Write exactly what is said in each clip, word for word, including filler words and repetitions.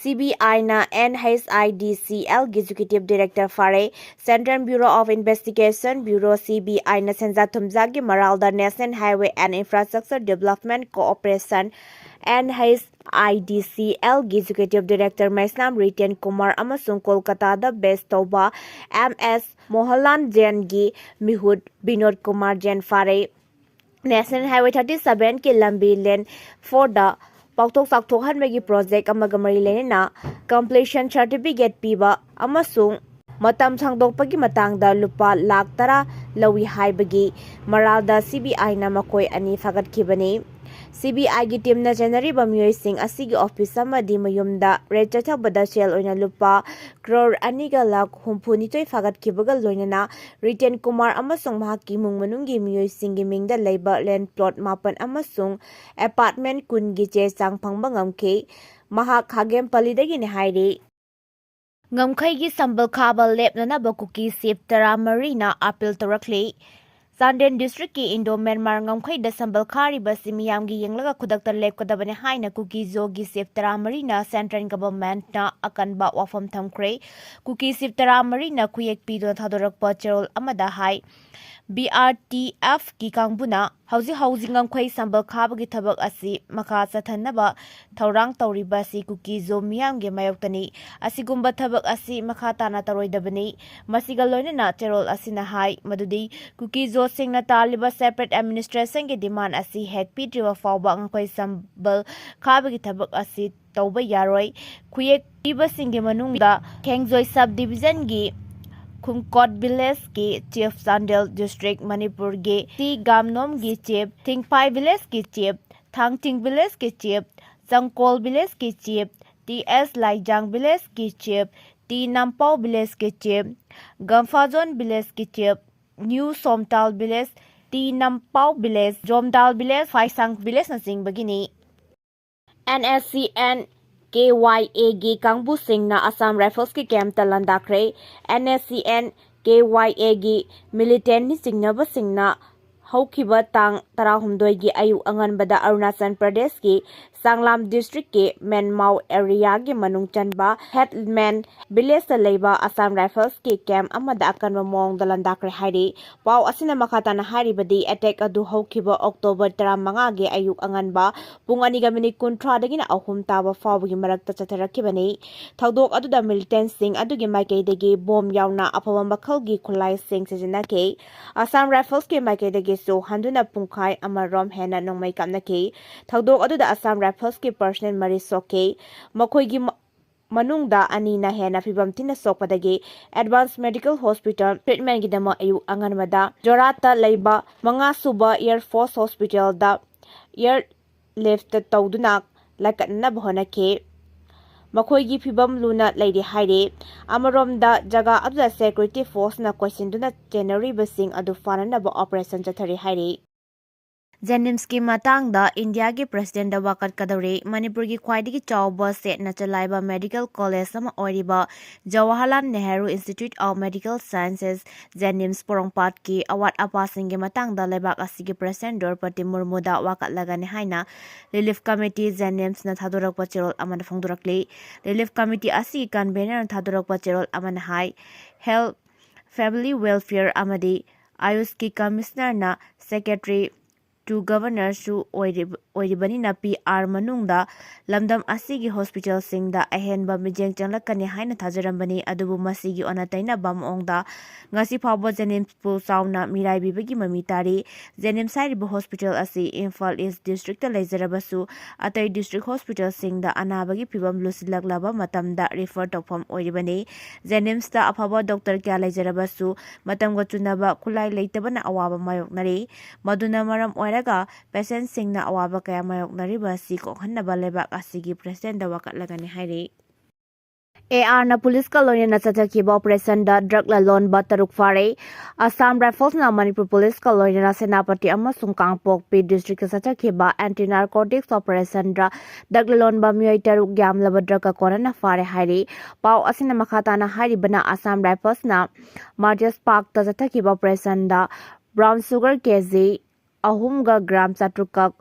CBIꯅ NHIDCLꯒꯤ Executive Director ꯐꯥꯔꯦ꯫ Central Bureau of Investigation, Bureau, CBIꯅ ꯁꯦꯟꯖꯥ ꯊꯨꯝꯖꯥꯒꯤ ꯃꯔꯥꯜꯗ National Highway and Infrastructure Development Corporation, NHIDCLꯒꯤ Executive Director ꯃꯩꯁꯅꯥꯝ ꯔꯤꯇꯦꯟ ꯀꯨꯃꯥꯔ ꯑꯃꯁꯨꯡ ꯀꯣꯜꯀꯇꯥꯗ base ꯇꯧꯕ MS ꯃꯣꯍꯟꯂꯥꯜ ꯖꯦꯟꯒꯤ ꯃꯤꯍꯨꯠ ꯕꯤꯅꯣꯗ ꯀꯨꯃꯥꯔ ꯖꯦꯟ ꯐꯥꯔꯦ꯫ National Highway thirty sevenꯒꯤ ꯂꯝꯕꯤ lane fourꯗ ꯄꯥꯛꯊꯣꯛ ꯆꯥꯎꯊꯣꯛꯍꯟꯕꯒꯤ project ꯑꯃꯒ ꯃꯔꯤ ꯂꯩꯅꯅ completion certificate ꯄꯤꯕ ꯑꯃꯁꯨꯡ ꯃꯇꯝ ꯁꯥꯡꯗꯣꯛꯄꯒꯤ ꯃꯇꯥꯡꯗ ꯂꯨꯄꯥ ꯂꯥꯈ ꯇꯔꯥ ꯂꯧꯏ ꯍꯥꯏꯕꯒꯤ ꯃꯔꯥꯜꯗ CBIꯅ ꯃꯈꯣꯏ ꯑꯅꯤ ꯐꯥꯒꯠꯈꯤꯕꯅꯤ꯫ CBIꯒꯤ teamꯅ ꯆꯦꯟꯅꯔꯤꯕ ꯃꯤꯑꯣꯏꯁꯤꯡ ꯑꯁꯤꯒꯤ office ꯑꯃꯗꯤ ꯃꯌꯨꯝꯗ raid ꯆꯠꯊꯕꯗ ꯁꯦꯜ ꯑꯣꯏꯅ ꯂꯨꯄꯥ ꯀ꯭ꯔꯣꯔ ꯑꯅꯤꯒ ꯂꯥꯈ ꯍꯨꯝꯐꯨ ꯅꯤꯊꯣꯏ ꯐꯥꯒꯠꯈꯤꯕꯒ ꯂꯣꯏꯅꯅ ꯔꯤꯇꯦꯟ ꯀꯨꯃꯥꯔ ꯑꯃꯁꯨꯡ ꯃꯍꯥꯛꯀꯤ ꯏꯃꯨꯡ ꯃꯅꯨꯡꯒꯤ ꯃꯤꯑꯣꯏꯁꯤꯡꯒꯤ ꯃꯤꯡꯗ ꯂꯩꯕ land plot ꯃꯥꯄꯟ ꯑꯃꯁꯨꯡ apartment ꯀꯨꯟꯒꯤ ꯆꯦ ꯆꯥꯡ ꯐꯪꯕ ꯉꯝꯈꯤ꯫ ꯃꯍꯥꯛ ꯈꯥꯒꯦꯝꯄꯜꯂꯤꯗꯒꯤꯅꯤ ꯍꯥꯏꯔꯤ꯫ ꯉꯝꯈꯩꯒꯤ ꯁꯝꯕꯜ ꯈꯥꯕ ꯂꯦꯞꯅꯅꯕ ꯀꯨꯀꯤ chief ꯇꯔꯥꯃꯔꯤꯅ appeal ꯇꯧꯔꯛꯂꯤ꯫ Chandel districtꯀꯤ Indo Myanmar ꯉꯝꯈꯩꯗ ꯁꯝꯕꯜ Kharif ꯑꯁꯤ ꯃꯤꯌꯥꯝꯒꯤ ꯌꯦꯡꯂꯒ ꯈꯨꯗꯛꯇ ꯂꯦꯞꯀꯗꯕꯅꯤ ꯍꯥꯏꯅ ꯀꯨꯀꯤ-ꯖꯣꯒꯤ chief ꯇꯔꯥꯃꯔꯤꯅ central governmentꯅ ꯑꯀꯟꯕ ꯋꯥꯐꯝ ꯊꯝꯈ꯭ꯔꯦ꯫ ꯀꯨꯀꯤ chief ꯇꯔꯥꯃꯔꯤꯅ ꯈꯨꯌꯦꯛ ꯄꯤꯗꯨꯅ ꯊꯥꯗꯣꯔꯛꯄ ꯆꯦꯔꯣꯜ ꯑꯃꯗ ꯍꯥꯏ, BRTFꯀꯤ ꯀꯥꯡꯕꯨꯅ ꯍꯧꯖꯤꯛ ꯍꯧꯖꯤꯛ ꯉꯝꯈꯩ ꯁꯝꯕꯜ ꯈꯥꯕꯒꯤ ꯊꯕꯛ ꯑꯁꯤ ꯃꯈꯥ ꯆꯠꯊꯅꯕ ꯊꯧꯔꯥꯡ ꯇꯧꯔꯤꯕ ꯑꯁꯤ ꯀꯨꯀꯤ-ꯖꯣ ꯃꯤꯌꯥꯝꯒꯤ ꯃꯥꯌꯣꯛꯇꯅꯤ꯫ ꯑꯁꯤꯒꯨꯝꯕ ꯊꯕꯛ ꯑꯁꯤ ꯃꯈꯥ ꯇꯥꯅ ꯇꯧꯔꯣꯏꯗꯕꯅꯤ꯫ ꯃꯁꯤꯒ ꯂꯣꯏꯅꯅ ꯆꯦꯔꯣꯜ ꯑꯁꯤꯅ ꯍꯥꯏ ꯃꯗꯨꯗꯤ ꯀꯨꯀꯤ-ꯖꯣꯁꯤꯡꯅ ꯇꯥꯜꯂꯤꯕ separate administrationꯒꯤ demand ꯑꯁꯤ ꯍꯦꯛ ꯄꯤꯗ꯭ꯔꯤꯕ ꯐꯥꯎꯕ ꯉꯝꯈꯩ ꯁꯝꯕꯜ ꯈꯥꯕꯒꯤ ꯊꯕꯛ ꯑꯁꯤ ꯇꯧꯕ ꯌꯥꯔꯣꯏ꯫ ꯈꯨꯌꯦꯛ ꯄꯤꯕꯁꯤꯡꯒꯤ ꯃꯅꯨꯡꯗ ꯈꯦꯡꯖꯣꯏ sub divisionꯒꯤ ꯈꯨꯝꯀꯣꯠ villageꯀꯤ chief, ꯆꯥꯟꯗꯦꯜ district, ꯃꯅꯤꯄꯨꯔꯒꯤ ꯁꯤ ꯒꯥꯝꯅꯣꯝꯒꯤ chief, ꯊꯤꯡꯐꯥꯏ villageꯀꯤ chief, ꯊꯥꯡꯆꯤꯡ villageꯀꯤ chief, ꯆꯪꯀꯣꯜ villageꯀꯤ chief, ꯇꯤ ꯑꯦꯁ ꯂꯥꯏꯖꯥꯡ villageꯀꯤ chief, ꯇꯤ ꯅꯝꯄꯥꯎ villageꯀꯤ chief, ꯒꯝꯐꯥꯖꯣꯟ villageꯀꯤ chief, new Somtal village, T Nampao village, Jomdal village, Phaisang villageꯅꯆꯤꯡꯕꯒꯤꯅꯤ꯫ NSCN-KYAꯒꯤ ꯀꯥꯡꯕꯨꯁꯤꯡꯅ Assam Riflesꯀꯤ campꯇ ꯂꯥꯟꯗꯥꯈ꯭ꯔꯦ꯫ NSCN-KYAꯒꯤ militantꯅꯤ ꯆꯤꯡꯅꯕꯁꯤꯡꯅ ꯍꯧꯈꯤꯕ ꯇꯥꯡ ꯇꯔꯥꯍꯨꯝꯗꯣꯏꯒꯤ ꯑꯌꯨꯛ ꯑꯉꯟꯕꯗ ꯑꯔꯨꯅꯥꯆꯜ ꯄ꯭ꯔꯗꯦꯁꯀꯤ ꯆꯥꯡꯂꯥꯝ district ꯀꯤ ꯃꯦꯟꯃꯥꯎ area ꯒꯤ ꯃꯅꯨꯡ ꯆꯟꯕ ꯍꯦꯠꯃꯦꯟ village ꯇ ꯂꯩꯕ Assam Rifles ꯀꯤ camp ꯑꯃꯗ ꯑꯀꯟꯕ ꯃꯑꯣꯡꯗ ꯂꯥꯟꯗꯥꯈ꯭ꯔꯦ ꯍꯥꯏꯔꯤ꯫ ꯄꯥꯎ ꯑꯁꯤꯅ ꯃꯈꯥ ꯇꯥꯅ ꯍꯥꯏꯔꯤꯕꯗꯤ, attack ꯑꯗꯨ ꯍꯧꯈꯤꯕ October ꯇꯔꯥꯃꯉꯥꯒꯤ ꯑꯌꯨꯛ ꯑꯉꯟꯕ ꯄꯨꯡ ꯑꯅꯤꯒ minute ꯀꯨꯟꯊ꯭ꯔꯥꯗꯒꯤꯅ ꯑꯍꯨꯝ ꯇꯥꯕ ꯐꯥꯎꯕꯒꯤ ꯃꯔꯛꯇ ꯆꯠꯊꯔꯛꯈꯤꯕꯅꯤ꯫ ꯊꯧꯗꯣꯛ ꯑꯗꯨꯗ militantꯁꯤꯡ ꯑꯗꯨꯒꯤ ꯃꯥꯏꯀꯩꯗꯒꯤ bomb ꯌꯥꯎꯅ ꯑꯐꯕ ꯃꯈꯜꯒꯤ ꯈꯨꯠꯂꯥꯏꯁꯤꯡ ꯁꯤꯖꯤꯟꯅꯈꯤ꯫ Assam Riflesꯀꯤ ꯃꯥꯏꯀꯩꯗꯒꯤꯁꯨ ꯍꯟꯗꯨꯅ ꯄꯨꯡꯈꯥꯏ ꯑꯃꯔꯣꯝ ꯍꯦꯟꯅ ꯅꯣꯡꯃꯩ ꯀꯥꯞꯅꯈꯤ꯫ ꯊꯧꯗꯣꯛ ꯑꯗꯨꯗ Assam Riflesꯀꯤ personnel ꯃꯔꯤ ꯁꯣꯛꯈꯤ꯫ ꯃꯈꯣꯏꯒꯤ ꯃ-, ꯃꯅꯨꯡꯗ ꯑꯅꯤꯅ ꯍꯦꯟꯅ ꯐꯤꯚꯝ ꯊꯤꯅ ꯁꯣꯛꯄꯗꯒꯤ Advanced Medical Hospital treatmentꯒꯤꯗꯃꯛ ꯑꯌꯨꯛ ꯑꯉꯟꯕꯗ ꯖꯣꯔꯥꯠꯇ ꯂꯩꯕ ꯃꯉꯥꯁꯨꯕ Air Force Hospitalꯗ airlift ꯇꯧꯗꯨꯅ ꯂꯥꯏꯀꯠꯅꯅꯕ ꯍꯣꯠꯅꯈꯤ꯫ ꯃꯈꯣꯏꯒꯤ ꯐꯤꯚꯝ ꯂꯨꯅ ꯂꯩꯔꯤ ꯍꯥꯏꯔꯤ꯫ ꯑꯃꯔꯣꯝꯗ, ꯖꯒꯥ ꯑꯗꯨꯗ security forceꯅ ꯀꯣꯏꯁꯤꯟꯗꯨꯅ ꯆꯦꯟꯅꯔꯤꯕꯁꯤꯡ ꯑꯗꯨ ꯐꯥꯅꯅꯕ operation ꯆꯠꯊꯔꯤ ꯍꯥꯏꯔꯤ꯫ JNIMSꯀꯤ ꯃꯇꯥꯡꯗ ꯏꯟꯗꯤꯌꯥꯒꯤ presidentꯗ ꯋꯥꯀꯠꯀꯗꯧꯔꯤ꯫ ꯃꯅꯤꯄꯨꯔꯒꯤ ꯈ꯭ꯋꯥꯏꯗꯒꯤ ꯆꯥꯎꯕ state ꯅ ꯆꯂꯥꯏꯕ medical college ꯑꯃ ꯑꯣꯏꯔꯤꯕ Jawaharlal Nehru Institute of Medical Sciences, JNIMS ꯄꯣꯔꯣꯝꯄꯥꯠꯀꯤ ꯑꯋꯥꯠ ꯑꯄꯥꯁꯤꯡꯒꯤ ꯃꯇꯥꯡꯗ ꯂꯩꯕꯥꯛ ꯑꯁꯤꯒꯤ president ꯗ꯭ꯔꯧꯄꯗꯤ ꯃꯨꯔꯃꯨꯗ ꯋꯥꯀꯠꯂꯒꯅꯤ ꯍꯥꯏꯅ relief committee JNIMSꯅ ꯊꯥꯗꯣꯔꯛꯄ ꯆꯦꯔꯣꯜ ꯑꯃꯗ ꯐꯣꯡꯗꯣꯔꯛꯂꯤ꯫ Relief committee ꯑꯁꯤꯒꯤ convenerꯅ ꯊꯥꯗꯣꯔꯛꯄ ꯆꯦꯔꯣꯜ ꯑꯃꯅ ꯍꯥꯏ, Health, Family Welfare ꯑꯃꯗꯤ AYUSꯀꯤ commissionerꯅ secretary to governorꯁꯨ ꯑꯣꯏꯔꯤꯕ-, ꯑꯣꯏꯔꯤꯕꯅꯤꯅ P R ꯃꯅꯨꯡꯗ ꯂꯝꯗꯝ ꯑꯁꯤꯒꯤ hospitalꯁꯤꯡꯗ ꯑꯍꯦꯟꯕ ꯃꯤꯠꯌꯦꯡ ꯆꯪꯂꯛꯀꯅꯤ ꯍꯥꯏꯅ ꯊꯥꯖꯔꯝꯕꯅꯤ, ꯑꯗꯨꯕꯨ ꯃꯁꯤꯒꯤ ꯑꯣꯟꯅ ꯇꯩꯅꯕ ꯃꯑꯣꯡꯗ ꯉꯁꯤ ꯐꯥꯎꯕ JNIMSꯄꯨ ꯆꯥꯎꯅ ꯃꯤꯔꯥꯏꯕꯤꯕꯒꯤ ꯃꯃꯤ ꯇꯥꯔꯤ꯫ JNIMS ꯍꯥꯏꯔꯤꯕ hospital ꯑꯁꯤ ꯏꯝꯐꯥꯜ East districtꯇ ꯂꯩꯖꯔꯕꯁꯨ, ꯑꯇꯩ district hospitalꯁꯤꯡꯗ ꯑꯅꯥꯕꯒꯤ ꯐꯤꯚꯝ ꯂꯨꯁꯤꯜꯂꯛꯂꯕ ꯃꯇꯝꯗ refer ꯇꯧꯐꯝ ꯑꯣꯏꯔꯤꯕꯅꯤ꯫ JNIMSꯇ ꯑꯐꯕ doctor ꯀꯌꯥ ꯂꯩꯖꯔꯕꯁꯨ, ꯃꯇꯝꯒ ꯆꯨꯅꯕ ꯈꯨꯠꯂꯥꯏ ꯂꯩꯇꯕꯅ ꯑꯋꯥꯕ ꯃꯥꯌꯣꯛꯅꯔꯤ꯫ ꯃꯗꯨꯅ ꯃꯔꯝ ꯑꯣꯏꯔꯒ patientꯁꯤꯡꯅ ꯑꯋꯥꯕ ꯀꯌꯥ ꯃꯥꯌꯣꯛꯅꯔꯤꯕ ꯑꯁꯤ ꯀꯣꯛꯍꯟꯅꯕ ꯂꯩꯕꯥꯛ ꯑꯁꯤꯒꯤ presidentꯗ ꯋꯥꯀꯠꯂꯒꯅꯤ ꯍꯥꯏꯔꯤ꯫ ARꯅ policeꯀ ꯂꯣꯏꯅꯅ ꯆꯠꯊꯈꯤꯕ operationꯗ drug ꯂꯂꯣꯟꯕ ꯇꯔꯨꯛ ꯐꯥꯔꯦ꯫ Assam Riflesꯅ Manipur policeꯀ ꯂꯣꯏꯅꯅ ꯁꯦꯅꯥꯄꯇꯤ ꯑꯃꯁꯨꯡ ꯀꯥꯡꯄꯣꯛꯄꯤ districtꯇ ꯆꯠꯊꯈꯤꯕ anti narcotics operationꯗ drug ꯂꯂꯣꯟꯕ ꯃꯤꯑꯣꯏ ꯇꯔꯨꯛ ꯌꯥꯝꯂꯕ drugꯀ ꯀꯣꯟꯅꯅ ꯐꯥꯔꯦ ꯍꯥꯏꯔꯤ꯫ ꯄꯥꯎ ꯑꯁꯤꯅ ꯃꯈꯥ ꯇꯥꯅ ꯍꯥꯏꯔꯤꯕꯅ, Assam Riflesꯅ Martyrs Parkꯇ ꯆꯠꯊꯈꯤꯕ operationꯗ brown sugar KG ꯑꯍꯨꯝꯒ gram ꯆꯥꯇ꯭ꯔꯨꯛꯀ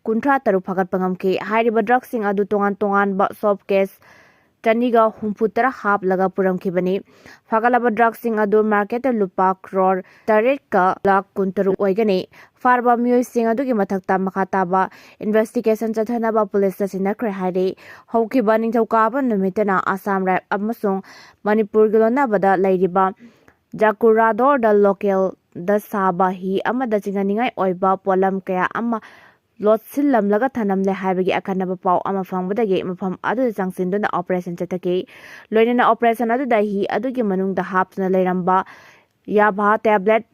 ꯀꯨꯟꯊ꯭ꯔꯥ ꯇꯔꯨꯛ ꯐꯥꯒꯠꯄ ꯉꯝꯈꯤ꯫ ꯍꯥꯏꯔꯤꯕ ꯗ꯭ꯔꯒꯁꯤꯡ ꯑꯗꯨ ꯇꯣꯉꯥꯟ ꯇꯣꯉꯥꯟꯕ ꯁꯣꯞ ꯀꯦꯁ ꯆꯅꯤꯒ ꯍꯨꯝꯐꯨ ꯇꯔꯥ ꯍꯥꯞꯂꯒ ꯄꯨꯔꯝꯈꯤꯕꯅꯤ꯫ ꯐꯥꯒꯠꯂꯕ ꯗ꯭ꯔꯒꯁꯤꯡ ꯑꯗꯨ ꯃꯥꯔꯀꯦꯠꯇ ꯂꯨꯄꯥ ꯀ꯭ꯔꯣꯔ ꯇꯔꯦꯠꯀ ꯂꯥꯈ ꯀꯨꯟꯇꯔꯨꯛ ꯑꯣꯏꯒꯅꯤ꯫ ꯐꯥꯔꯕ ꯃꯤꯑꯣꯏꯁꯤꯡ ꯑꯗꯨꯒꯤ ꯃꯊꯛꯇ ꯃꯈꯥ ꯇꯥꯕ ꯏꯟꯚꯦꯁꯇꯤꯒꯦꯁꯟ ꯆꯠꯊꯅꯕ ꯄꯨꯂꯤꯁꯇ ꯁꯤꯟꯅꯈ꯭ꯔꯦ ꯍꯥꯏꯔꯤ꯫ ꯍꯧꯈꯤꯕ ꯅꯤꯡꯊꯧꯀꯥꯕ ꯅꯨꯃꯤꯠꯇꯅ ꯑꯁꯥꯝ ꯔꯥꯏꯞ ꯑꯃꯁꯨꯡ ꯃꯅꯤꯄꯨꯔꯒꯤ ꯂꯣꯟꯅꯕꯗ ꯂꯩꯔꯤꯕ ꯖꯥꯀꯨꯔꯥꯗꯣꯔꯗ ꯂꯣꯀꯦꯜꯗ ꯁꯥꯕ ꯍꯤ ꯑꯃꯗ ꯆꯤꯡꯅꯅꯤꯡꯉꯥꯏ ꯑꯣꯏꯕ ꯄꯣꯠꯂꯝ ꯀꯌꯥ ꯑꯃ ꯂꯣꯠꯁꯤꯜꯂꯝꯂꯒ ꯊꯅꯝꯂꯦ ꯍꯥꯏꯕꯒꯤ ꯑꯈꯟꯅꯕ ꯄꯥꯎ ꯑꯃ ꯐꯪꯕꯗꯒꯤ ꯃꯐꯝ ꯑꯗꯨꯗ ꯆꯪꯁꯤꯟꯗꯨꯅ ꯑꯣꯄꯔꯦꯁꯟ ꯆꯠꯊꯈꯤ꯫ ꯂꯣꯏꯅꯅ ꯑꯣꯄꯔꯦꯁꯟ ꯑꯗꯨꯗ ꯍꯤ ꯑꯗꯨꯒꯤ ꯃꯅꯨꯡꯗ ꯍꯥꯞꯇꯨꯅ ꯂꯩꯔꯝꯕ ꯌꯥꯚꯥ ꯇꯦꯕ꯭ꯂꯦꯠ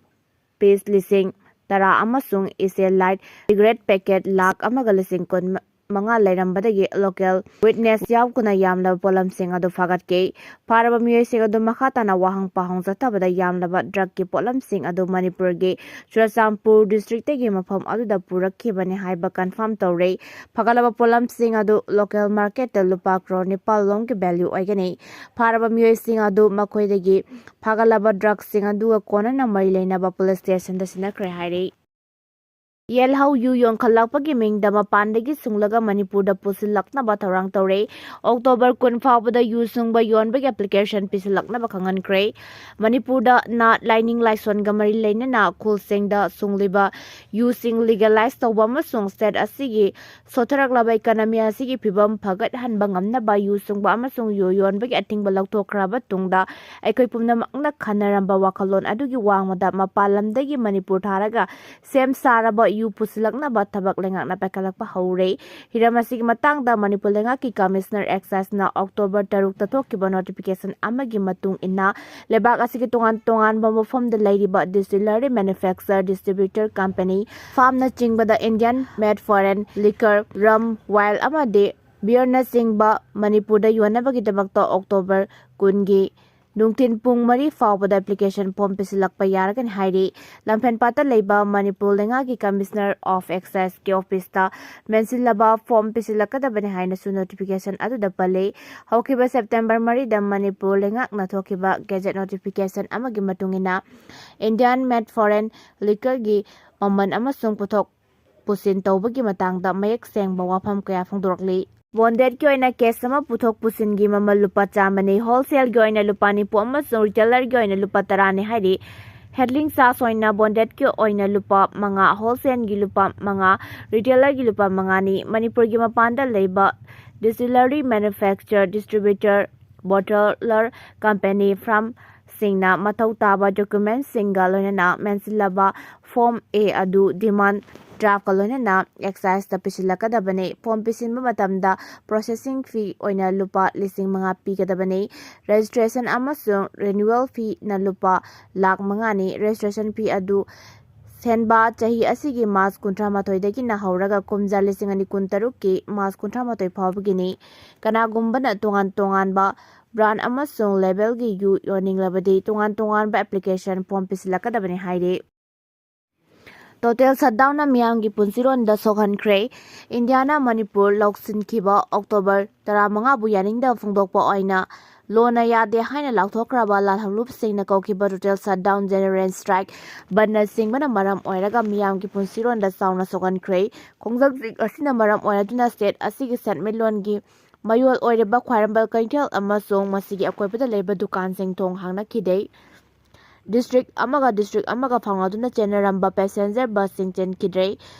ꯄꯤꯁ ꯂꯤꯁꯤꯡ ꯇꯔꯥ ꯑꯃꯁꯨꯡ ꯏꯁꯦꯜ ꯂꯥꯏꯠ ꯁꯤꯒꯔꯦꯠ ꯄꯦꯀꯦꯠ ꯂꯥꯈ ꯑꯃꯒ ꯂꯤꯁꯤꯡ ꯀꯨꯟ ꯃꯉꯥ ꯂꯩꯔꯝꯕꯗꯒꯤ ꯂꯣꯀꯦꯜ ꯋꯤꯠꯅꯦꯁ ꯌꯥꯎꯗꯅ ꯌꯥꯝꯂꯕ ꯄꯣꯠꯂꯝꯁꯤꯡ ꯑꯗꯨ ꯐꯥꯒꯠꯈꯤ꯫ ꯐꯥꯔꯕ ꯃꯤꯑꯣꯏꯁꯤꯡ ꯑꯗꯨ ꯃꯈꯥ ꯇꯥꯅ ꯋꯥꯍꯪ ꯄꯥꯎꯍꯪ ꯆꯠꯊꯕꯗ ꯌꯥꯝꯂꯕ ꯗ꯭ꯔꯒꯀꯤ ꯄꯣꯠꯂꯝꯁꯤꯡ ꯑꯗꯨ ꯃꯅꯤꯄꯨꯔꯒꯤ ꯆꯨꯔꯆꯥꯟꯄꯨꯔ ꯗꯤꯁꯇ꯭ꯔꯤꯛꯇꯒꯤ ꯃꯐꯝ ꯑꯗꯨꯗ ꯄꯨꯔꯛꯈꯤꯕꯅꯤ ꯍꯥꯏꯕ ꯀꯟꯐꯥꯔꯝ ꯇꯧꯔꯦ꯫ ꯐꯥꯒꯠꯂꯕ ꯄꯣꯠꯂꯝꯁꯤꯡ ꯑꯗꯨ ꯂꯣꯀꯦꯜ ꯃꯥꯔꯀꯦꯠꯇ ꯂꯨꯄꯥ ꯀ꯭ꯔꯣꯔ ꯅꯤꯄꯥꯜ ꯂꯣꯝꯒꯤ ꯚꯦꯂ꯭ꯌꯨ ꯑꯣꯏꯒꯅꯤ꯫ ꯐꯥꯔꯕ ꯃꯤꯑꯣꯏꯁꯤꯡ ꯑꯗꯨ ꯃꯈꯣꯏꯗꯒꯤ ꯐꯥꯒꯠꯂꯕ ꯗ꯭ꯔꯒꯁꯤꯡ ꯑꯗꯨꯒ ꯀꯣꯟꯅꯅ ꯃꯔꯤ ꯂꯩꯅꯕ ꯄꯨꯂꯤꯁ ꯁ꯭ꯇꯦꯁꯟꯗ ꯁꯤꯟꯅꯈ꯭ꯔꯦ ꯍꯥꯏꯔꯤ꯫ ꯌꯦꯜꯍꯧ ꯌꯨ ꯌꯣꯟꯈꯠꯂꯛꯄꯒꯤ ꯃꯤꯡꯗ ꯃꯄꯥꯟꯗꯒꯤ ꯁꯨꯡꯂꯒ ꯃꯅꯤꯄꯨꯔꯗ ꯄꯨꯁꯤꯜꯂꯛꯅꯕ ꯊꯧꯔꯥꯡ ꯇꯧꯔꯦ꯫ ꯑꯣꯛꯇꯣꯕꯔ ꯀꯨꯟ ꯐꯥꯎꯕꯗ ꯌꯨ ꯁꯨꯡꯕ ꯌꯣꯟꯕꯒꯤ ꯑꯦꯄ꯭ꯂꯤꯀꯦꯁꯟ ꯄꯤꯁꯤꯜꯂꯛꯅꯕ ꯈꯪꯍꯟꯈ꯭ꯔꯦ꯫ ꯃꯅꯤꯄꯨꯔꯗ ꯅꯥꯠ ꯂꯥꯏꯅꯤꯡ ꯂꯥꯏꯁꯣꯟꯒ ꯃꯔꯤ ꯂꯩꯅꯅ ꯈꯨꯜꯁꯤꯡꯗ ꯁꯨꯡꯂꯤꯕ ꯌꯨꯁꯤꯡ ꯂꯤꯒꯦꯂꯥꯏꯖ ꯇꯧꯕ ꯑꯃꯁꯨꯡ ꯁ꯭ꯇꯦꯠ ꯑꯁꯤꯒꯤ ꯁꯣꯠꯊꯔꯛꯂꯕ ꯏꯀꯅꯃꯤ ꯑꯁꯤꯒꯤ ꯐꯤꯕꯝ ꯐꯒꯠꯍꯟꯕ ꯉꯝꯅꯕ ꯌꯨ ꯁꯨꯡꯕ ꯑꯃꯁꯨꯡ ꯌꯨ ꯌꯣꯟꯕꯒꯤ ꯑꯊꯤꯡꯕ ꯂꯧꯊꯣꯛꯈ꯭ꯔꯕ ꯇꯨꯡꯗ ꯑꯩꯈꯣꯏ ꯄꯨꯝꯅꯃꯛꯅ ꯈꯟꯅꯔꯝꯕ ꯋꯥꯈꯜꯂꯣꯟ ꯑꯗꯨꯒꯤ ꯋꯥꯡꯃꯗ ꯃꯄꯥꯟ ꯂꯝꯗꯒꯤ ꯃꯅꯤꯄꯨꯔ ꯊꯥꯔꯒ ꯁꯦꯝ ꯁꯥꯔꯕ ꯌꯨ ꯄꯨꯁꯤꯜꯂꯛꯅꯕ ꯊꯕꯛ ꯂꯩꯉꯥꯛꯅ ꯄꯥꯏꯈꯠꯂꯛꯄ ꯍꯧꯔꯦ꯫ ꯍꯤꯔꯝ ꯑꯁꯤꯒꯤ ꯃꯇꯥꯡꯗ ꯃꯅꯤꯄꯨꯔ ꯂꯩꯉꯥꯛꯀꯤ ꯀꯃꯤꯁꯅꯔ ꯑꯦꯛꯁꯥꯏꯖꯅ ꯑꯣꯛꯇꯣꯕꯔ ꯇꯔꯨꯛꯇ ꯊꯣꯛꯈꯤꯕ ꯅꯣꯇꯤꯐꯤꯀꯦꯁꯟ ꯑꯃꯒꯤ ꯃꯇꯨꯡ ꯏꯟꯅ ꯂꯩꯕꯥꯛ ꯑꯁꯤꯒꯤ ꯇꯣꯉꯥꯟ ꯇꯣꯉꯥꯟꯕ ꯃꯐꯝꯗ ꯂꯩꯔꯤꯕ distillery, manufacturer, distributor company, ꯐꯥꯝꯅꯆꯤꯡꯕꯗ Indian made foreign liquor, rum, wine ꯑꯃꯗꯤ ꯕꯤꯌꯔꯅꯆꯤꯡꯕ ꯃꯅꯤꯄꯨꯔꯗ ꯌꯣꯟꯅꯕꯒꯤꯗꯃꯛꯇ ꯑꯣꯛꯇꯣꯕꯔ ꯀꯨꯟꯒꯤ ꯅꯨꯡꯊꯤꯜ ꯄꯨꯡ ꯃꯔꯤ ꯐꯥꯎꯕꯗ ꯑꯦꯄ꯭ꯂꯤꯀꯦꯁꯟ ꯐꯣꯔꯝ ꯄꯤꯁꯤꯜꯂꯛꯄ ꯌꯥꯔꯒꯅꯤ ꯍꯥꯏꯔꯤ꯫ ꯂꯝꯐꯦꯜꯄꯥꯠꯇ ꯂꯩꯕ ꯃꯅꯤꯄꯨꯔ ꯂꯩꯉꯥꯛꯀꯤ ꯀꯃꯤꯁꯅꯔ ꯑꯣꯐ ꯑꯦꯛꯁꯥꯏꯖꯀꯤ ꯑꯣꯐꯤꯁꯇ ꯃꯦꯟꯁꯤꯜꯂꯕ ꯐꯣꯔꯝ ꯄꯤꯁꯤꯜꯂꯛꯀꯗꯕꯅꯤ ꯍꯥꯏꯅꯁꯨ ꯅꯣꯇꯤꯐꯤꯀꯦꯁꯟ ꯑꯗꯨꯗ ꯄꯜꯂꯤ꯫ ꯍꯧꯈꯤꯕ ꯁꯦꯞꯇꯦꯝꯕꯔ ꯃꯔꯤꯗ ꯃꯅꯤꯄꯨꯔ ꯂꯩꯉꯥꯛꯅ ꯊꯣꯛꯈꯤꯕ ꯒꯦꯖꯦꯠ ꯅꯣꯇꯤꯐꯤꯀꯦꯁꯟ ꯑꯃꯒꯤ ꯃꯇꯨꯡ ꯏꯟꯅ Indian made foreign liquorꯒꯤ ꯃꯃꯜ ꯑꯃꯁꯨꯡ ꯄꯨꯊꯣꯛ ꯄꯨꯁꯤꯟ ꯇꯧꯕꯒꯤ ꯃꯇꯥꯡꯗ ꯃꯌꯦꯛ ꯁꯦꯡꯕ ꯋꯥꯐꯝ ꯀꯌꯥ ꯐꯣꯡꯗꯣꯔꯛꯂꯤ꯫ ꯕꯣꯟꯗꯦꯠꯀꯤ ꯑꯣꯏꯅ ꯀꯦꯁ ꯑꯃ ꯄꯨꯊꯣꯛ ꯄꯨꯁꯤꯟꯒꯤ ꯃꯃꯜ ꯂꯨꯄꯥ ꯆꯥꯝꯃꯅꯤ, ꯍꯣꯜꯁꯦꯜꯒꯤ ꯑꯣꯏꯅ ꯂꯨꯄꯥ ꯅꯤꯐꯨ ꯑꯃꯁꯨꯡ ꯔꯤꯇꯦꯂꯔꯒꯤ ꯑꯣꯏꯅ ꯂꯨꯄꯥ ꯇꯔꯥꯅꯤ ꯍꯥꯏꯔꯤ꯫ ꯍꯦꯟꯗꯂꯤꯡ ꯆꯥꯔꯖ ꯑꯣꯏꯅ ꯕꯣꯟꯗꯦꯠꯀꯤ ꯑꯣꯏꯅ ꯂꯨꯄꯥ ꯃꯉꯥ, ꯍꯣꯜꯁꯦꯜꯒꯤ ꯂꯨꯄꯥ ꯃꯉꯥ, ꯔꯤꯇꯦꯂꯔꯒꯤ ꯂꯨꯄꯥ ꯃꯉꯥꯅꯤ꯫ ꯃꯅꯤꯄꯨꯔꯒꯤ ꯃꯄꯥꯟꯗ ꯂꯩꯕ distillery, manufacturer, distributor, bottler, company, firm ꯁꯤꯡꯅ ꯃꯊꯧ ꯇꯥꯕ ꯗꯣꯀ꯭ꯌꯨꯃꯦꯟꯁꯤꯡꯒ ꯂꯣꯏꯅꯅ ꯃꯦꯟꯁꯤꯜꯂꯕ ꯐꯣꯔꯝ ꯑꯦ ꯑꯗꯨ ꯗꯤꯃꯥꯟ ꯗ꯭ꯔꯥꯐꯀ ꯂꯣꯏꯅꯅ ꯑꯦꯛꯁꯥꯏꯖꯇ ꯄꯤꯁꯤꯜꯂꯛꯀꯗꯕꯅꯤ꯫ ꯐꯣꯔꯝ ꯄꯤꯁꯤꯟꯕ ꯃꯇꯝꯗ ꯄ꯭ꯔꯣꯁꯦꯁꯤꯡ ꯐꯤ ꯑꯣꯏꯅ ꯂꯨꯄꯥ ꯂꯤꯁꯤꯡ ꯃꯉꯥ ꯄꯤꯒꯗꯕꯅꯤ꯫ ꯔꯦꯖꯤꯁꯇ꯭ꯔꯦꯁꯟ ꯑꯃꯁꯨꯡ ꯔꯤꯅ꯭ꯌꯨꯋꯦꯜ ꯐꯤꯅ ꯂꯨꯄꯥ ꯂꯥꯈ ꯃꯉꯥꯅꯤ꯫ ꯔꯦꯖꯤꯁꯇ꯭ꯔꯦꯁꯟ ꯐꯤ ꯑꯗꯨ ꯁꯦꯟꯕ ꯆꯍꯤ ꯑꯁꯤꯒꯤ ꯃꯥꯔꯆ ꯀꯨꯟꯊ꯭ꯔꯥ ꯃꯥꯊꯣꯏꯗꯒꯤꯅ ꯍꯧꯔꯒ ꯀꯨꯝꯖꯥ ꯂꯤꯁꯤꯡ ꯑꯅꯤ ꯀꯨꯟ ꯇꯔꯨꯛꯀꯤ ꯃꯥꯔꯆ ꯀꯨꯟꯊ꯭ꯔꯥ ꯃꯥꯊꯣꯏ ꯐꯥꯎꯕꯒꯤꯅꯤ꯫ ꯀꯅꯥꯒꯨꯝꯕꯅ ꯇꯣꯉꯥꯟ ꯇꯣꯉꯥꯟꯕ ꯕ꯭ꯔꯥꯟ ꯑꯃꯁꯨꯡ ꯂꯦꯕꯦꯜꯒꯤ ꯌꯨ ꯌꯣꯟꯅꯤꯡꯂꯕꯗꯤ ꯇꯣꯉꯥꯟ ꯇꯣꯉꯥꯟꯕ ꯑꯦꯄ꯭ꯂꯤꯀꯦꯁꯟ ꯐꯣꯔꯝ ꯄꯤꯁꯤꯜꯂꯛꯀꯗꯕꯅꯤ ꯍꯥꯏꯔꯤ꯫ ꯇꯣꯇꯦꯜ ꯁꯠꯗꯥꯎꯟꯅ ꯃꯤꯌꯥꯝꯒꯤ ꯄꯨꯟꯁꯤꯔꯣꯟꯗ ꯁꯣꯛꯍꯟꯈ꯭ꯔꯦ꯫ ꯏꯟꯗꯤꯌꯥꯅ ꯃꯅꯤꯄꯨꯔ ꯂꯧꯁꯤꯟꯈꯤꯕ ꯑꯣꯛꯇꯣꯕꯔ ꯇꯔꯥꯃꯉꯥꯕꯨ ꯌꯥꯅꯤꯡꯗꯕ ꯐꯣꯡꯗꯣꯛꯄ ꯑꯣꯏꯅ ꯂꯣꯟꯅ ꯌꯥꯗꯦ ꯍꯥꯏꯅ ꯂꯥꯎꯊꯣꯛꯈ꯭ꯔꯕ ꯂꯥꯜꯍꯧꯂꯨꯞꯁꯤꯡꯅ ꯀꯧꯈꯤꯕ ꯇꯣꯇꯦꯜ ꯁꯠꯗꯥꯎꯟ, ꯖꯦꯅꯔꯦꯜ ꯁ꯭ꯇ꯭ꯔꯥꯏꯛ, ꯕꯟꯗꯅꯆꯤꯡꯕꯅ ꯃꯔꯝ ꯑꯣꯏꯔꯒ ꯃꯤꯌꯥꯝꯒꯤ ꯄꯨꯟꯁꯤꯔꯣꯟꯗ ꯆꯥꯎꯅ ꯁꯣꯛꯍꯟꯈ꯭ꯔꯦ꯫ ꯈꯣꯡꯖꯪꯁꯤꯡ ꯑꯁꯤꯅ ꯃꯔꯝ ꯑꯣꯏꯔꯗꯨꯅ ꯁ꯭ꯇꯦꯠ ꯑꯁꯤꯒꯤ ꯁꯦꯟꯃꯤꯠꯂꯣꯟꯒꯤ ꯃꯌꯣꯜ ꯑꯣꯏꯔꯤꯕ ꯈ꯭ꯋꯥꯏꯔꯝꯕꯟ ꯀꯩꯊꯦꯜ ꯑꯃꯁꯨꯡ ꯃꯁꯤꯒꯤ ꯑꯀꯣꯏꯕꯗ ꯂꯩꯕ ꯗꯨꯀꯥꯟꯁꯤꯡ ꯊꯣꯡ ꯍꯥꯡꯅꯈꯤꯗꯦ꯫ ꯗꯤꯁꯇ꯭ꯔꯤꯛ ꯑꯃꯒ ꯗꯤꯁꯇ꯭ꯔꯤꯛ ꯑꯃꯒ ꯐꯥꯎꯅꯗꯨꯅ ꯆꯦꯟꯅꯔꯝꯕ ꯄꯦꯁꯦꯟꯖꯔ ꯕꯁꯁꯤꯡ ꯆꯦꯟꯈꯤꯗ꯭ꯔꯦ꯫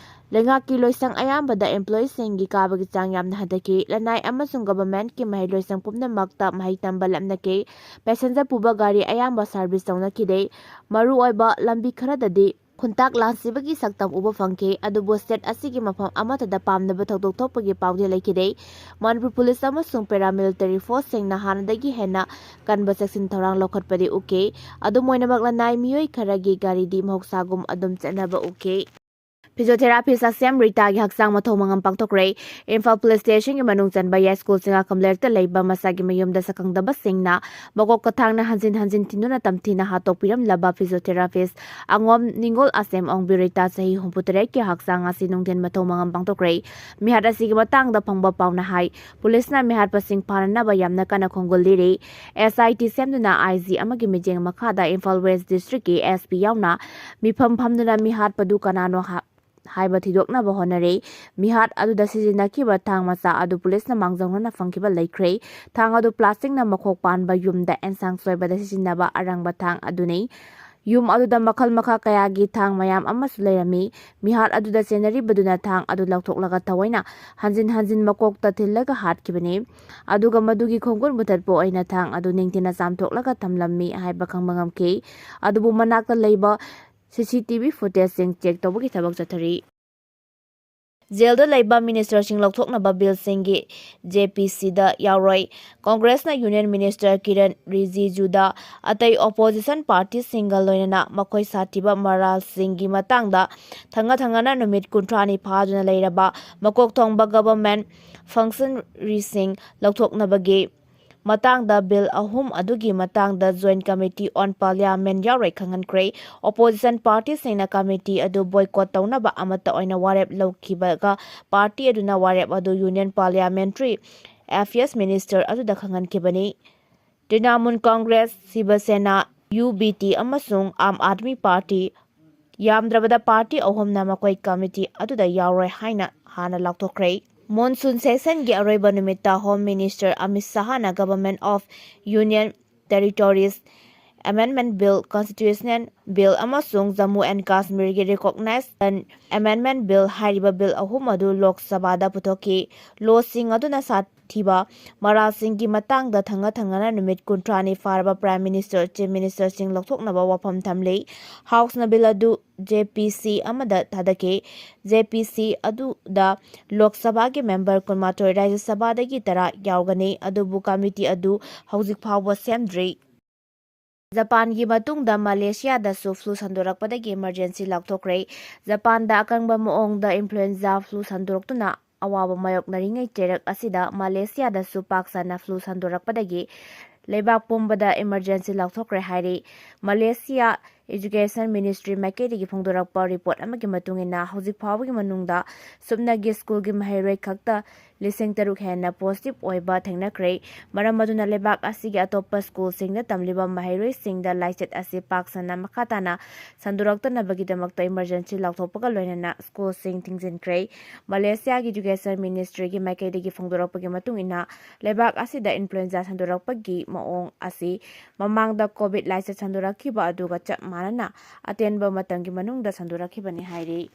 ꯂꯩꯉꯥꯛꯀꯤ ꯂꯣꯏꯁꯪ ꯑꯌꯥꯝꯕꯗ ꯑꯦꯝꯄ꯭ꯂꯣꯌꯤꯁꯤꯡꯒꯤ ꯀꯥꯕꯒꯤ ꯆꯥꯡ ꯌꯥꯝꯅ ꯍꯟꯊꯈꯤ꯫ ꯂꯅꯥꯏ ꯑꯃꯁꯨꯡ ꯒꯚꯔꯟꯃꯦꯟꯠꯀꯤ ꯃꯍꯩ ꯂꯣꯏꯁꯪ ꯄꯨꯝꯅꯃꯛꯇ ꯃꯍꯩ ꯇꯝꯕ ꯂꯦꯞꯅꯈꯤ꯫ ꯄꯦꯁꯦꯟꯖꯔ ꯄꯨꯕ ꯒꯥꯔꯤ ꯑꯌꯥꯝꯕ ꯁꯥꯔꯚꯤꯁ ꯇꯧꯅꯈꯤꯗꯦ꯫ ꯃꯔꯨꯑꯣꯏꯕ ꯂꯝꯕꯤ ꯈꯔꯗꯗꯤ ꯈꯨꯟꯇꯥꯛ ꯂꯥꯟꯁꯤꯕꯒꯤ ꯁꯛꯇꯝ ꯎꯕ ꯐꯪꯈꯤ, ꯑꯗꯨꯕꯨ ꯁ꯭ꯇꯦꯠ ꯑꯁꯤꯒꯤ ꯃꯐꯝ ꯑꯃꯠꯇꯗ ꯄꯥꯝꯅꯕ ꯊꯧꯗꯣꯛ ꯊꯣꯛꯄꯒꯤ ꯄꯥꯎꯗꯤ ꯂꯩꯈꯤꯗꯦ꯫ ꯃꯅꯤꯄꯨꯔ ꯄꯨꯂꯤꯁ ꯑꯃꯁꯨꯡ ꯄꯦꯔꯥꯃꯤꯂꯤꯇꯔꯤ ꯐꯣꯔꯁꯁꯤꯡꯅ ꯍꯥꯟꯅꯗꯒꯤ ꯍꯦꯟꯅ ꯀꯟꯕ ꯆꯦꯛꯁꯤꯟ ꯊꯧꯔꯥꯡ ꯂꯧꯈꯠꯄꯗꯤ ꯎꯈꯤ꯫ ꯑꯗꯨꯝ ꯑꯣꯏꯅꯃꯛ, ꯂꯅꯥꯏ ꯃꯤꯑꯣꯏ ꯈꯔꯒꯤ ꯒꯥꯔꯤꯗꯤ ꯃꯍꯧꯁꯥꯒꯨꯝ ꯑꯗꯨꯝ ꯆꯠꯅꯕ ꯎꯈꯤ꯫ ꯐꯤꯖꯤꯑꯣꯊꯦꯔꯥꯄꯤꯁ ꯑꯁꯦꯝ ꯔꯤꯇꯥꯒꯤ ꯍꯛꯆꯥꯡ ꯃꯊꯧ ꯃꯉꯝ ꯄꯥꯡꯊꯣꯛꯈ꯭ꯔꯦ꯫ ꯏꯝꯐꯥꯜ ꯄꯨꯂꯤꯁ ꯁ꯭ꯇꯦꯁꯟꯒꯤ ꯃꯅꯨꯡ ꯆꯟꯕ ꯌꯥꯏꯁ꯭ꯀꯨꯜ ꯁꯤꯡꯒꯥꯈꯝ ꯂꯩꯔꯛꯇ ꯂꯩꯕ ꯃꯁꯥꯒꯤ ꯃꯌꯨꯝꯗ ꯁꯛꯈꯪꯗꯕꯁꯤꯡꯅ ꯃꯀꯣꯛ ꯀꯊꯥꯡꯅ ꯍꯟꯖꯤꯟ ꯍꯟꯖꯤꯟ ꯊꯤꯟꯗꯨꯅ ꯇꯝꯊꯤꯅ ꯍꯥꯠꯇꯣꯛꯄꯤꯔꯝꯂꯕ ꯐꯤꯖꯤꯑꯣꯊꯦꯔꯥꯄꯤꯁ ꯑꯉꯣꯝ ꯅꯤꯡꯒꯣꯜ ꯑꯁꯦꯝ ꯑꯣꯡꯕꯤ ꯔꯤꯇꯥ, ꯆꯍꯤ ꯍꯨꯝꯐꯨ ꯇꯔꯦꯠꯀꯤ ꯍꯛꯆꯥꯡ ꯑꯁꯤ ꯅꯨꯡꯊꯤꯜ ꯃꯊꯧ ꯃꯉꯝ ꯄꯥꯡꯊꯣꯛꯈ꯭ꯔꯦ꯫ ꯃꯤꯍꯥꯠ ꯑꯁꯤꯒꯤ ꯃꯇꯥꯡꯗ ꯐꯪꯕ ꯄꯥꯎꯅ ꯍꯥꯏ, ꯄꯨꯂꯤꯁꯅ ꯃꯤꯍꯥꯠꯄꯁꯤꯡ ꯐꯥꯅꯅꯕ ꯌꯥꯝꯅ ꯀꯟꯅ ꯈꯣꯡꯒꯨꯜ ꯂꯤꯔꯤ꯫ ꯑꯦꯁ ꯑꯥꯏ ꯇꯤ ꯁꯦꯝꯗꯨꯅ ꯑꯥꯏ ꯖꯤ ꯑꯃꯒꯤ ꯃꯤꯠꯌꯦꯡ ꯃꯈꯥꯗ ꯏꯝꯐꯥꯜ ꯋꯦꯁ ꯗꯤꯁꯇ꯭ꯔꯤꯛꯀꯤ ꯑꯦꯁ ꯄꯤ ꯌꯥꯎꯅ ꯃꯤꯐꯝ ꯐꯝꯗꯨꯅ ꯃꯤꯍꯥꯠꯄꯗꯨ ꯀꯅꯥꯅꯣ ꯍꯥ-, ꯍꯥꯏꯕ ꯊꯤꯗꯣꯛꯅꯕ ꯍꯣꯠꯅꯔꯦ꯫ ꯃꯤꯍꯥꯠ ꯑꯗꯨꯗ ꯁꯤꯖꯤꯟꯅꯈꯤꯕ ꯊꯥꯡ ꯃꯆꯥ ꯑꯗꯨ ꯄꯨꯂꯤꯁꯅ ꯃꯥꯡꯖꯧꯅꯅ ꯐꯪꯈꯤꯕ ꯂꯩꯈ꯭ꯔꯦ꯫ ꯊꯥꯡ ꯑꯗꯨ ꯄ꯭ꯂꯥꯁꯇꯤꯛꯅ ꯃꯈꯣꯛ ꯄꯥꯟꯕ ꯌꯨꯝꯗ ꯑꯦꯟꯁꯥꯡ ꯁꯣꯏꯕꯗ ꯁꯤꯖꯤꯟꯅꯕ ꯑꯔꯪꯕ ꯊꯥꯡ ꯑꯗꯨꯅꯤ꯫ ꯌꯨꯝ ꯑꯗꯨꯗ ꯃꯈꯜ ꯃꯈꯥ ꯀꯌꯥꯒꯤ ꯊꯥꯡ ꯃꯌꯥꯝ ꯑꯃꯁꯨ ꯂꯩꯔꯝꯃꯤ꯫ ꯃꯤꯍꯥꯠ ꯑꯗꯨꯗ ꯆꯦꯟꯅꯔꯤꯕꯗꯨꯅ ꯊꯥꯡ ꯑꯗꯨ ꯂꯧꯊꯣꯛꯂꯒ ꯊꯑꯣꯏꯅ ꯍꯟꯖꯤꯟ ꯍꯟꯖꯤꯟ ꯃꯀꯣꯛꯇ ꯊꯤꯜꯂꯒ ꯍꯥꯠꯈꯤꯕꯅꯤ꯫ ꯑꯗꯨꯒ ꯃꯗꯨꯒꯤ ꯈꯣꯡꯒꯨꯟ ꯃꯨꯊꯠꯄ ꯑꯣꯏꯅ ꯊꯥꯡ ꯑꯗꯨ ꯅꯤꯡꯊꯤꯅ ꯆꯥꯝꯊꯣꯛꯂꯒ ꯊꯝꯂꯝꯃꯤ ꯍꯥꯏꯕ ꯈꯪꯕ ꯉꯝꯈꯤ꯫ ꯑꯗꯨꯕꯨ ꯃꯅꯥꯛꯇ ꯂꯩꯕ C C T V footageꯁꯤꯡ check ꯇꯧꯕꯒꯤ ꯊꯕꯛ ꯆꯠꯊꯔꯤ꯫ ꯖꯦꯜꯗ ꯂꯩꯕ ministerꯁꯤꯡ ꯂꯧꯊꯣꯛꯅꯕ billꯁꯤꯡꯒꯤ J P Cꯗ ꯌꯥꯎꯔꯣꯏ꯫ ꯀꯣꯡꯒ꯭ꯔꯦꯁꯅ Union Minister ꯀꯤꯔꯟ ꯔꯤꯖꯤꯖꯨꯗ ꯑꯇꯩ opposition partyꯁꯤꯡꯒ ꯂꯣꯏꯅꯅ ꯃꯈꯣꯏ ꯁꯥꯊꯤꯕ ꯃꯔꯥꯜꯁꯤꯡꯒꯤ ꯃꯇꯥꯡꯗ ꯊꯪꯅ ꯊꯪꯅꯅ ꯅꯨꯃꯤꯠ ꯀꯨꯟꯊ꯭ꯔꯥꯅꯤ ꯐꯥꯗꯨꯅ ꯂꯩꯔꯕ ꯃꯀꯣꯛ ꯊꯣꯡꯕ government functionaryꯁꯤꯡ ꯂꯧꯊꯣꯛꯅꯕꯒꯤ ꯃꯇꯥꯡꯗ bill ꯑꯍꯨꯝ ꯑꯗꯨꯒꯤ ꯃꯇꯥꯡꯗ Joint Committee on Parliament ꯌꯥꯎꯔꯣꯏ ꯈꯪꯍꯟꯈ꯭ꯔꯦ꯫ Opposition partyꯁꯤꯡꯅ committee ꯑꯗꯨ boycott ꯇꯧꯅꯕ ꯑꯃꯠꯇ ꯑꯣꯏꯅ ꯋꯥꯔꯦꯞ ꯂꯧꯈꯤꯕꯒ party ꯑꯗꯨꯅ ꯋꯥꯔꯦꯞ ꯑꯗꯨ Union Parliamentary Affairs Minister ꯑꯗꯨꯗ ꯈꯪꯍꯟꯈꯤꯕꯅꯤ꯫ Trinamool Congress, Shiva Sena, U B T ꯑꯃꯁꯨꯡ Aam Aadmi Party, ꯌꯥꯝꯗ꯭ꯔꯕꯗ party ꯑꯍꯨꯝꯅ ꯃꯈꯣꯏ committee ꯑꯗꯨꯗ ꯌꯥꯎꯔꯣꯏ ꯍꯥꯏꯅ ꯍꯥꯟꯅ ꯂꯥꯎꯊꯣꯛꯈ꯭ꯔꯦ꯫ Monsoon sessionꯒꯤ ꯑꯔꯣꯏꯕ ꯅꯨꯃꯤꯠꯇ Home Minister Amit ꯁꯍꯥꯅ Government of Union Territories Amendment Bill, Constitutional Bill ꯑꯃꯁꯨꯡ Jammu and Kashmirꯒꯤ Recognition Amendment Bill ꯍꯥꯏꯔꯤꯕ bill ꯑꯍꯨꯝ ꯑꯗꯨ ꯂꯣꯛ ꯁꯚꯥꯗ ꯄꯨꯊꯣꯛꯈꯤ꯫ Lawꯁꯤꯡ ꯑꯗꯨꯅ ꯁꯥꯊꯤꯕ ꯃꯔꯥꯜꯁꯤꯡꯒꯤ ꯃꯇꯥꯡꯗ ꯊꯪꯅ ꯊꯪꯅꯅ ꯅꯨꯃꯤꯠ ꯀꯨꯟꯊ꯭ꯔꯥꯅꯤ ꯐꯥꯔꯕ Prime Minister, Chief Ministerꯁꯤꯡ ꯂꯧꯊꯣꯛꯅꯕ ꯋꯥꯐꯝ ꯊꯝꯂꯤ꯫ Houseꯅ bill ꯑꯗꯨ J P C ꯑꯃꯗ ꯊꯥꯗꯈꯤ꯫ J P C ꯑꯗꯨꯗ ꯂꯣꯛ ꯁꯚꯥꯒꯤ member ꯀꯨꯟꯃꯥꯊꯣꯏ, ꯔꯥꯖ꯭ꯌ ꯁꯚꯥꯗꯒꯤ ꯇꯔꯥ ꯌꯥꯎꯒꯅꯤ, ꯑꯗꯨꯕꯨ committee ꯑꯗꯨ ꯍꯧꯖꯤꯛ ꯐꯥꯎꯕ ꯁꯦꯝꯗ꯭ꯔꯤ꯫ ꯖꯄꯥꯟꯒꯤ ꯃꯇꯨꯡꯗ ꯃꯂꯦꯁꯤꯌꯥꯗꯁꯨ flu ꯁꯟꯗꯣꯔꯛꯄꯗꯒꯤ emergency ꯂꯥꯎꯊꯣꯛꯈ꯭ꯔꯦ꯫ ꯖꯄꯥꯟꯗ ꯑꯀꯪꯕ ꯃꯑꯣꯡꯗ influenza flu ꯁꯟꯗꯣꯔꯛꯇꯨꯅ ꯑꯋꯥꯕ ꯃꯥꯌꯣꯛꯅꯔꯤꯉꯩ ꯆꯩꯔꯛ ꯑꯁꯤꯗ ꯃꯂꯦꯁꯤꯌꯥꯗꯁꯨ ꯄꯥꯛ ꯁꯟꯅ flu ꯁꯟꯗꯣꯔꯛꯄꯗꯒꯤ ꯂꯩꯕꯥꯛ ꯄꯨꯝꯕꯗ emergency ꯂꯥꯎꯊꯣꯛꯈ꯭ꯔꯦ ꯍꯥꯏꯔꯤ꯫ ꯃꯂꯦꯁꯤꯌꯥ Education Ministry ꯃꯥꯏꯀꯩꯗꯒꯤ ꯐꯣꯡꯗꯣꯔꯛꯄ report ꯑꯃꯒꯤ ꯃꯇꯨꯡ ꯏꯟꯅ, ꯍꯧꯖꯤꯛ ꯐꯥꯎꯕꯒꯤ ꯃꯅꯨꯡꯗ ꯁꯨꯞꯅꯒꯤ ꯁ꯭ꯀꯨꯜꯒꯤ ꯃꯍꯩꯔꯣꯏ ꯈꯛꯇ ꯂꯤꯁꯤꯡ ꯇꯔꯨꯛ ꯍꯦꯟꯅ positive ꯑꯣꯏꯕ ꯊꯦꯡꯅꯈ꯭ꯔꯦ꯫ ꯃꯔꯝ ꯑꯗꯨꯅ ꯂꯩꯕꯥꯛ ꯑꯁꯤꯒꯤ ꯑꯇꯣꯞꯄ ꯁ꯭ꯀꯨꯜꯁꯤꯡꯗ ꯇꯝꯂꯤꯕ ꯃꯍꯩꯔꯣꯏꯁꯤꯡꯗ ꯂꯥꯏꯆꯠ ꯑꯁꯤ ꯄꯥꯛ ꯁꯟꯅ ꯃꯈꯥ ꯇꯥꯅ ꯁꯟꯗꯣꯔꯛꯇꯅꯕꯒꯤꯗꯃꯛꯇ emergency ꯂꯥꯎꯊꯣꯛꯄꯒ ꯂꯣꯏꯅꯅ ꯁ꯭ꯀꯨꯜꯁꯤꯡ ꯊꯤꯡꯖꯤꯟꯈ꯭ꯔꯦ꯫ ꯃꯂꯦꯁꯤꯌꯥꯒꯤ Education Ministryꯒꯤ ꯃꯥꯏꯀꯩꯗꯒꯤ ꯐꯣꯡꯗꯣꯔꯛꯄꯒꯤ ꯃꯇꯨꯡ ꯏꯟꯅ, ꯂꯩꯕꯥꯛ ꯑꯁꯤꯗ influenza ꯁꯟꯗꯣꯔꯛꯄꯒꯤ ꯃꯑꯣꯡ ꯑꯁꯤ ꯃꯃꯥꯡꯗ COVID ꯂꯥꯏꯆꯠ ꯁꯟꯗꯣꯔꯛꯈꯤꯕ ꯑꯗꯨꯒ ꯆꯞ ꯃꯥꯟꯅꯅ ꯑꯇꯦꯟꯕ ꯃꯇꯝꯒꯤ ꯃꯅꯨꯡꯗ ꯁꯟꯗꯣꯔꯛꯈꯤꯕꯅꯤ ꯍꯥꯏꯔꯤ꯫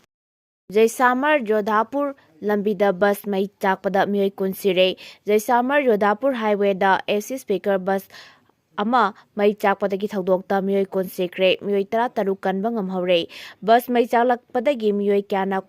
ꯖꯩꯁꯥꯃꯔ ꯖꯣꯙꯥꯄꯨꯔ ꯂꯝꯕꯤꯗ ꯕꯁ ꯃꯩ ꯆꯥꯛꯄꯗ ꯃꯤꯑꯣꯏ ꯀꯨꯟ ꯁꯤꯔꯦ꯫ ꯖꯩꯁꯥꯃꯔ ꯖꯣꯙꯥꯄꯨꯔ highwayꯗ AC speaker ꯕꯁ ꯑꯃ ꯃꯩ ꯆꯥꯛꯄꯗꯒꯤ ꯊꯧꯗꯣꯛꯇ ꯃꯤꯑꯣꯏ ꯀꯨꯟ ꯁꯤꯈ꯭ꯔꯦ, ꯃꯤꯑꯣꯏ ꯇꯔꯥꯇꯔꯨꯛ ꯀꯟꯕ ꯉꯝꯍꯧꯔꯦ꯫ ꯕꯁ ꯃꯩ ꯆꯥꯛꯂꯛꯄꯗꯒꯤ ꯃꯤꯑꯣꯏ ꯀꯌꯥꯅ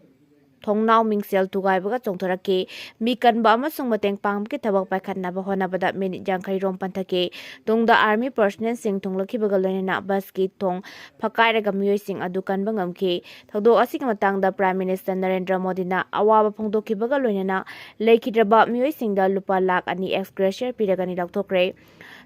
ꯊꯣꯡꯅꯥꯎ ꯃꯤꯡꯁꯦꯜ ꯊꯨꯒꯥꯏꯕꯒ ꯆꯣꯡꯊꯣꯔꯛꯈꯤ꯫ ꯃꯤ ꯀꯟꯕ ꯑꯃꯁꯨꯡ ꯃꯇꯦꯡ ꯄꯥꯡꯕꯒꯤ ꯊꯕꯛ ꯄꯥꯏꯈꯠꯅꯕ ꯍꯣꯠꯅꯕꯗ ꯃꯤꯅꯤꯠ ꯌꯥꯡꯈꯩ ꯔꯣꯝ ꯄꯟꯊꯈꯤ꯫ ꯇꯨꯡꯗ army personnelꯁꯤꯡ ꯊꯨꯡꯂꯛꯈꯤꯕꯒ ꯂꯣꯏꯅꯅ ꯕꯁꯀꯤ ꯊꯣꯡ ꯐꯛꯀꯥꯏꯔꯒ ꯃꯤꯑꯣꯏꯁꯤꯡ ꯑꯗꯨ ꯀꯟꯕ ꯉꯝꯈꯤ꯫ ꯊꯧꯗꯣꯛ ꯑꯁꯤꯒꯤ ꯃꯇꯥꯡꯗ Prime Minister ꯅꯔꯦꯟꯗ꯭ꯔ ꯃꯣꯗꯤꯅ ꯑꯋꯥꯕ ꯐꯣꯡꯗꯣꯛꯈꯤꯕꯒ ꯂꯣꯏꯅꯅ ꯂꯩꯈꯤꯗ꯭ꯔꯕ ꯃꯤꯑꯣꯏꯁꯤꯡꯗ ꯂꯨꯄꯥ ꯂꯥꯈ ꯑꯅꯤ ex gratia ꯄꯤꯔꯒꯅꯤ ꯂꯥꯎꯊꯣꯛꯈ꯭ꯔꯦ꯫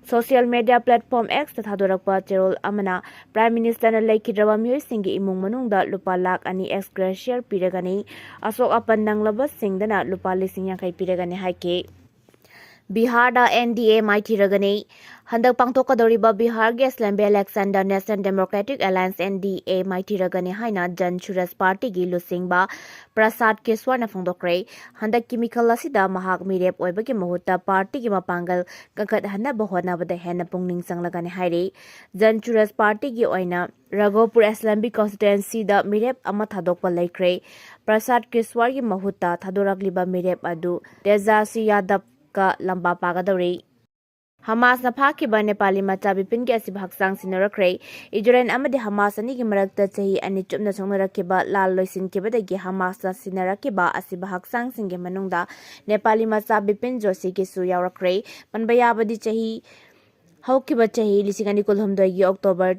Social media platform Xꯇ ꯊꯥꯗꯣꯔꯛꯄ ꯆꯦꯔꯣꯜ ꯑꯃꯅ Prime Ministerꯅ ꯂꯩꯈꯤꯗ꯭ꯔꯕ ꯃꯤꯑꯣꯏꯁꯤꯡꯒꯤ ꯏꯃꯨꯡ ꯃꯅꯨꯡꯗ ꯂꯨꯄꯥ ꯂꯥꯈ ꯑꯅꯤ ex gratia ꯄꯤꯔꯒꯅꯤ꯫ ꯑꯁꯣꯛ ꯑꯄꯟ ꯅꯪꯂꯕꯁꯤꯡꯗꯅ ꯂꯨꯄꯥ ꯂꯤꯁꯤꯡ ꯌꯥꯡꯈꯩ ꯄꯤꯔꯒꯅꯤ ꯍꯥꯏꯈꯤ꯫ ꯕꯤꯍꯥꯔꯗ NDA ꯃꯥꯏꯊꯤꯔꯒꯅꯤ꯫ ꯍꯟꯗꯛ ꯄꯥꯡꯊꯣꯛꯀꯗꯧꯔꯤꯕ ꯕꯤꯍꯥꯔꯒꯤ assembly electionꯗ National Democratic Alliance, NDA, ꯃꯥꯏꯊꯤꯔꯒꯅꯤ ꯍꯥꯏꯅ ꯖꯟ ꯁꯨꯔꯖ ꯄꯥꯔꯇꯤꯒꯤ ꯂꯨꯆꯤꯡꯕ ꯄ꯭ꯔꯁꯥꯗ ꯀꯤꯁ꯭ꯋꯥꯔꯅ ꯐꯣꯡꯗꯣꯛꯈ꯭ꯔꯦ꯫ ꯍꯟꯗꯛꯀꯤ ꯃꯤꯈꯜ ꯑꯁꯤꯗ ꯃꯍꯥꯛ ꯃꯤꯔꯦꯞ ꯑꯣꯏꯕꯒꯤ ꯃꯍꯨꯠꯇ ꯄꯥꯔꯇꯤꯒꯤ ꯃꯄꯥꯡꯒꯜ ꯀꯟꯈꯠꯍꯟꯅꯕ ꯍꯣꯠꯅꯕꯗ ꯍꯦꯟꯅ ꯄꯨꯛꯅꯤꯡ ꯆꯪꯂꯒꯅꯤ ꯍꯥꯏꯔꯤ꯫ ꯖꯟ ꯁꯨꯔꯖ ꯄꯥꯔꯇꯤꯒꯤ ꯑꯣꯏꯅ ꯔꯥꯘꯣꯄꯨꯔ assembly constituencyꯗ ꯃꯤꯔꯦꯞ ꯑꯃ ꯊꯥꯗꯣꯛꯄ ꯂꯩꯈ꯭ꯔꯦ꯫ ꯄ꯭ꯔꯁꯥꯗ ꯀꯤꯁ꯭ꯋꯥꯔꯒꯤ ꯃꯍꯨꯠꯇ ꯊꯥꯗꯣꯔꯛꯂꯤꯕ ꯃꯤꯔꯦꯞ ꯑꯗꯨ ꯇꯦꯖꯥꯁ꯭ꯋꯤ ꯌꯥꯗꯕꯀ ꯂꯝꯕꯥ ꯄꯥꯒꯗꯧꯔꯤ꯫ ꯍꯃꯥꯁꯅ ꯐꯥꯈꯤꯕ ꯅꯦꯄꯥꯂꯤ ꯃꯆꯥ ꯕꯤꯄꯤꯟꯒꯤ ꯑꯁꯤꯕ ꯍꯛꯆꯥꯡ ꯁꯤꯟꯅꯔꯛꯈ꯭ꯔꯦ꯫ ꯏꯖꯔꯦꯜ ꯑꯃꯗꯤ ꯍꯃꯥꯁ ꯑꯅꯤꯒꯤ ꯃꯔꯛꯇ ꯆꯍꯤ ꯑꯅꯤ ꯆꯨꯞꯅ ꯁꯣꯛꯅꯔꯛꯈꯤꯕ ꯂꯥꯟ ꯂꯣꯏꯁꯤꯟꯈꯤꯕꯗꯒꯤ ꯍꯃꯥꯁꯅ ꯁꯤꯟꯅꯔꯛꯈꯤꯕ ꯑꯁꯤꯕ ꯍꯛꯆꯥꯡꯁꯤꯡꯒꯤ ꯃꯅꯨꯡꯗ ꯅꯦꯄꯥꯂꯤ ꯃꯆꯥ ꯕꯤꯄꯤꯟ ꯖꯣꯁꯤꯒꯤꯁꯨ ꯌꯥꯎꯔꯛꯈ꯭ꯔꯦ꯫ ꯄꯟꯕ ꯌꯥꯕꯗꯤ, ꯆꯍꯤ ꯍꯧꯈꯤꯕ ꯆꯍꯤ ꯂꯤꯁꯤꯡ ꯑꯅꯤ ꯀꯨꯟꯍꯨꯝꯗꯣꯏꯒꯤ October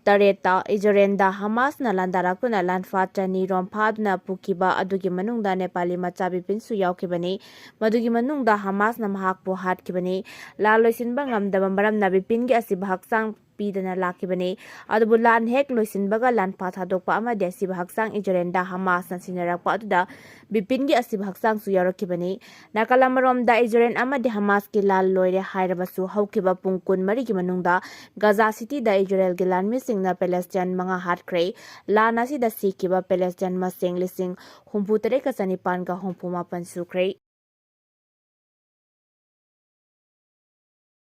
ꯇꯔꯦꯠꯇ ꯏꯖꯔꯦꯜꯗ ꯍꯃꯥꯁꯅ ꯂꯥꯟꯗꯥꯔꯛꯇꯨꯅ ꯂꯥꯟꯐꯥ ꯆꯅꯤ ꯔꯣꯝ ꯐꯥꯗꯨꯅ ꯄꯨꯈꯤꯕ ꯑꯗꯨꯒꯤ ꯃꯅꯨꯡꯗ ꯅꯦꯄꯥꯂꯤ ꯃꯆꯥ ꯕꯤꯄꯤꯟꯁꯨ ꯌꯥꯎꯈꯤꯕꯅꯤ꯫ ꯃꯗꯨꯒꯤ ꯃꯅꯨꯡꯗ ꯍꯃꯥꯁꯅ ꯃꯍꯥꯛꯄꯨ ꯍꯥꯠꯈꯤꯕꯅꯤ꯫ ꯂꯥꯟ ꯂꯣꯏꯁꯤꯟꯕ ꯉꯝꯗꯕ ꯃꯔꯝꯅ ꯕꯤꯄꯤꯟꯒꯤ ꯑꯁꯤꯕ ꯍꯛꯆꯥꯡ ꯄꯤꯗꯅ ꯂꯥꯛꯈꯤꯕꯅꯤ꯫ ꯑꯗꯨꯕꯨ ꯂꯥꯟ ꯍꯦꯛ ꯂꯣꯏꯁꯤꯟꯕꯒ ꯂꯥꯟꯐꯥ ꯊꯥꯗꯣꯛꯄ ꯑꯃꯗꯤ ꯑꯁꯤꯕ ꯍꯛꯆꯥꯡ ꯏꯖꯔꯦꯜꯗ ꯍꯃꯥꯁꯅ ꯁꯤꯟꯅꯔꯛꯄ ꯑꯗꯨꯗ ꯕꯤꯄꯤꯟꯒꯤ ꯑꯁꯤꯕ ꯍꯛꯆꯥꯡꯁꯨ ꯌꯥꯎꯔꯛꯈꯤꯕꯅꯤ꯫ ꯅꯥꯀꯜ ꯑꯃꯔꯣꯝꯗ ꯏꯖꯔꯦꯜ ꯑꯃꯗꯤ ꯍꯃꯥꯁꯀꯤ ꯂꯥꯟ ꯂꯣꯏꯔꯦ ꯍꯥꯏꯔꯕꯁꯨ ꯍꯧꯈꯤꯕ ꯄꯨꯡ ꯀꯨꯟꯃꯔꯤꯒꯤ ꯃꯅꯨꯡꯗ ꯒꯖꯥ ꯁꯤꯇꯤꯗ ꯏꯖꯔꯦꯜꯒꯤ ꯂꯥꯟꯃꯤꯁꯤꯡꯅ ꯄꯦꯂꯦꯁꯇꯤꯌꯥꯟ ꯃꯉꯥ ꯍꯥꯠꯈ꯭ꯔꯦ꯫ ꯂꯥꯟ ꯑꯁꯤꯗ ꯁꯤꯈꯤꯕ ꯄꯦꯂꯦꯁꯇꯤꯌꯥꯟ ꯃꯁꯤꯡ ꯂꯤꯁꯤꯡ ꯍꯨꯝꯐꯨ ꯇꯔꯦꯠꯀ ꯆꯅꯤꯄꯥꯟꯒ ꯍꯨꯝꯐꯨ ꯃꯥꯄꯟ ꯁꯨꯈ꯭ꯔꯦ꯫